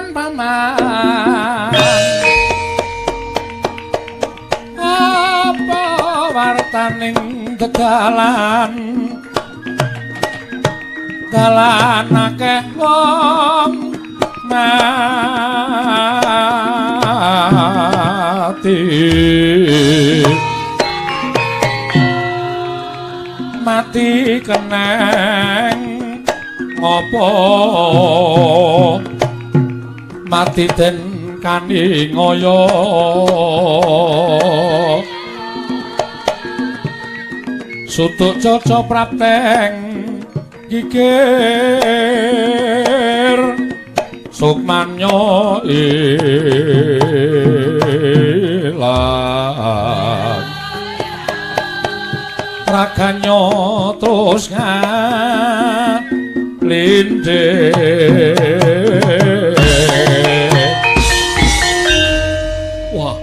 Paman, apa wartaning dedalan? Dalan akeh wong mati, mati keneng ngopo? Mati den kani ngoyo, sutuk caca prapteng gigir sukmanyo ilang, raganya terus ngalindih. Wah,